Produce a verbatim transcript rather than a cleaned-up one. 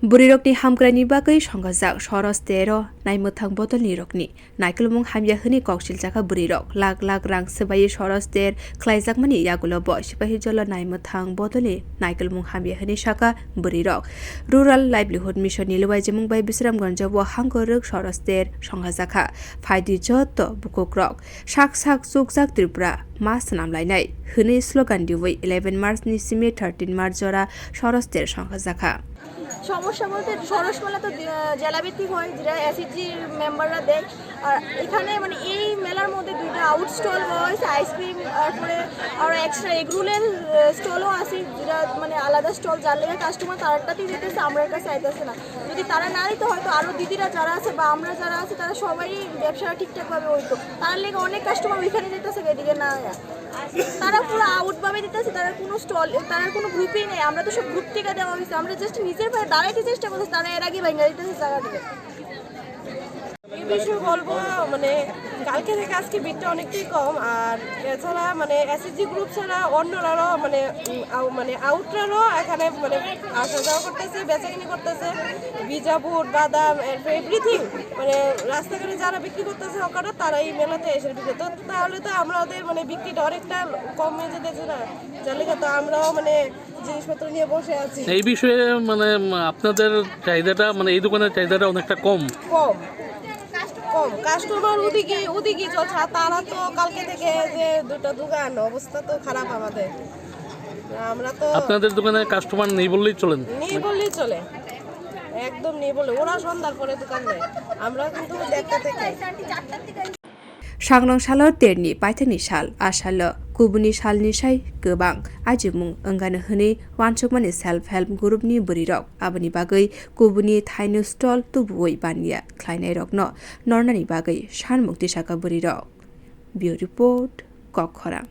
Bwrwirokni hamkraini bagwi songajak Soros tero naimwthang bodolni rokni naikolmung hamya hwnwi kok siljakha bwrwirok. Lak lak rang swbaiwi Soros ter khlaijakmani yagulo bo sipahi jolo naimwthang bodolni naikolmung hamya hwnwi sakha bwrwirok. Rural Livelihood Mission ni luaijimung bai Bisramganj o hangkorok Soros ter songajakha. Phaidi joto bukukrok. Sak sak chukjak Tripura ma swnam lainai hwnwi slogan diwi eleven March ni simi thirteen March jora Soros ter songkha jakha. সমস্যা বলতে সরস মেলা তো, আহ, জেলাভিত্তিক হয়, যেটা এসএইচজি মেম্বাররা দেয়। আর এখানে মানে এই মেলার মধ্যে দুইটা আউট স্টল রয়েছে, আইসক্রিম, তারপরে আরও এক্সট্রা এগরোলের, আহ, স্টলও আছে, যেটা মানে আলাদা স্টল, যার লেগে কাস্টমার তারারটাতেই যেতেছে, আমরার কাছে আইতেছে না। যদি তারা না দিত, হয়তো আরও দিদিরা যারা আছে বা আমরা যারা আছে, তারা সবাই ব্যবসা ঠিকঠাকভাবে হইতো। তার লেগে অনেক কাস্টমার ওইখানে যেতেছে, এদিকে না আয়া। তারা পুরো আউট ভাবে দিতেছে, তারা কোনো স্টল, তারা কোনো গ্রুপেই নেই। আমরা তো সব গ্রুপ থেকে দেওয়া হয়েছে, আমরা জাস্ট নিজের পায়ে দাঁড়াইতে চেষ্টা করতেছে, তারা এর আগে ভেঙে দিতেছে জায়গা থেকে। এই বিষয়ে বলবো, মানে, কালকে থেকে আজকে ভিড়টা অনেকটাই কম। আর এছাড়া, মানে, এসএইচজি গ্রুপ ছাড়া অন্যরাও, মানে, উম, আউ-, মানে, আউটরারও এখানে, মানে, আসা যাওয়া করতেছে, বেচাকিনি করতেছে। ভিজা বুট, বাদাম, এরপর এভরিথিং, মানে, রাস্তাঘাটে যারা বিক্রি করতেছে হকাররা, তারা এই মেলাতে এসে বিক্রি করতে, তাহলে তো আমাদের, মানে, বিক্রিটা অনেকটা কমে যেতেছে না? যার লেগে তো আমরাও, মানে, জিনিসপত্র নিয়ে বসে আছি। এই বিষয়ে, মানে, উম, আপনাদের চাহিদাটা, মানে, এই দোকানের চাহিদাটা অনেকটা কম। কম, কম। কাস্টমার ওদিকে, ওদিকে চলছে। আর তারা তো কালকে থেকে যে দুটো দোকান, অবস্থা তো খারাপ আমাদের। আমরা তো আপনাদের দোকানে কাস্টমার নেই বললেই চলেন? নেই বললেই চলে, একদম নেই বলে। ওরা সন্ধ্যার পরে দোকান দেয়, আমরা কিন্তু দেড়টা থেকে। Sangrong salo terni paithakni sal, a salo kubuni salni sai kwbang ajimung wngano hwnwi uansukmani self help group ni bwrwirok. Aboni bagwi kubuni thaino stall tubuwi baniya khlainairokno nornani bagwi sanmung tisaka bwrwirok. Bureau Report, Kokkhorang.